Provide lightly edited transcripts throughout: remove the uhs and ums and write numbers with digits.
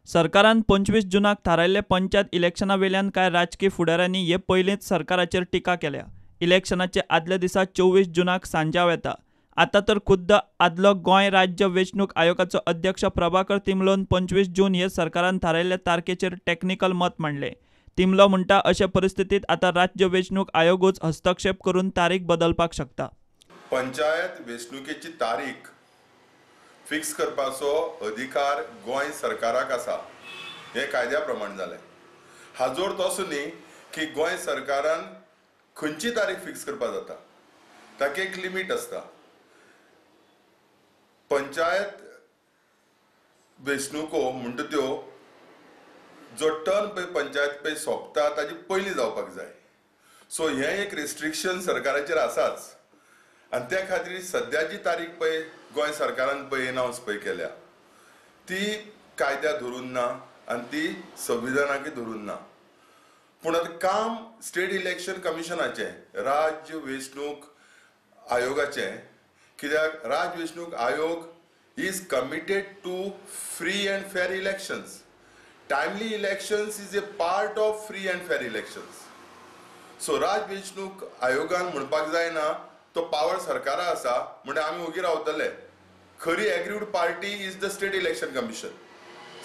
सरकारान 25 जूनाक थारायल्ले पंचायत इलेक्शना वेल्यान कांय राजकी फुडाऱ्यांनी हे पयलींच सरकाराचेर टिका केल्या. इलेक्शनाचे आदल्या दिसा 24 जूनाक सांजाव येता. आतां तर खुद्द आदलो गोंय राज्य वेंचणूक आयोगाचो अध्यक्ष प्रभाकर तिमलोन 25 जून हे सरकारान थारायल्ले तारखेचेर टॅक्निकल मत मांडलें. तिमलो म्हणटा, अशे परिस्थितीत आतां राज्य वेंचणूक आयोगूच हस्तक्षेप करून तारीख बदलपाक शकता. पंचायत वेंचणुकेची तारीख फिक्स करपाचो अधिकार गोंय सरकाराक आसा, हें कायद्या प्रमाण जालें. हाजो अर्थ असो न्ही की गोंय सरकारान खंयची तारीख फिक्स करपाक जाता, ताका एक लिमीट आसता. पंचायत वेंचणुको म्हणटा त्यो जो टर्म पळय पंचायत पळय सोंपता ताजी पयलीं जावपाक जाय. सो हें एक रिस्ट्रिक्शन सरकाराचेर आसाच आनी त्या खातीर सद्याची तारीख पळय गोंय सरकारान पळय एनावन्स पळय केल्या ती कायद्या धरून ना आनी ती संविधानाकय धरून ना. पूण आतां काम स्टेट इलेक्शन कमिशनाचें, राज्य वेंचणूक आयोगाचें, कित्याक राज्य वेंचणूक आयोग is committed to free and fair elections. Timely elections is a part of free and fair elections. So राज्य वेंचणूक आयोगान म्हणपाक जायना तो पावर सरकारा आसा म्हणजे आमी ओगी रावतले. खरी aggrieved party is the state election commission.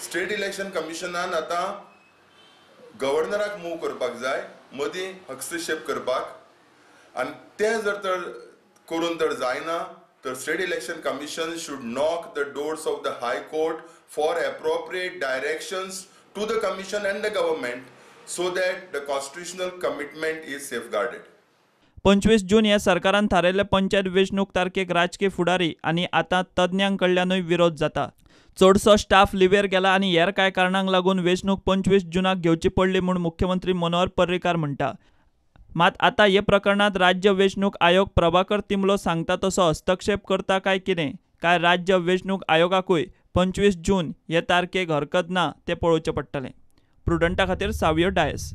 State election कमिशनान आतां गव्हर्नराक मूव करपाक जाय, मदीं हस्तक्षेप करपाक, आनी तें जर तर करून तर जायना तर state election commission should knock the doors of the high court for appropriate directions to the commission and the government so that the constitutional commitment is safeguarded. 25 जून ह्या सरकारान थारायल्ले पंचायत वेंचणूक तारखेक राजकी फुडारी आनी आतां तज्ञां कडल्यानूय विरोध जाता. चडसो स्टाफ लिवेर गेला आनी हेर कांय कारणांक लागून वेंचणूक 25 जूनाक घेवची पडली म्हूण मुख्यमंत्री मनोहर पर्रीकार म्हणटा. मात आतां हे प्रकरणांत राज्य वेंचणूक आयोग प्रभाकर तिमलो सांगता तसो हस्तक्षेप करता काय कितें, काय राज्य वेंचणूक आयोगाकूय 25 जून हे तारखेक हरकत ना तें पळोवचें पडटलें. प्रुडंटा खातीर सावियो डायस.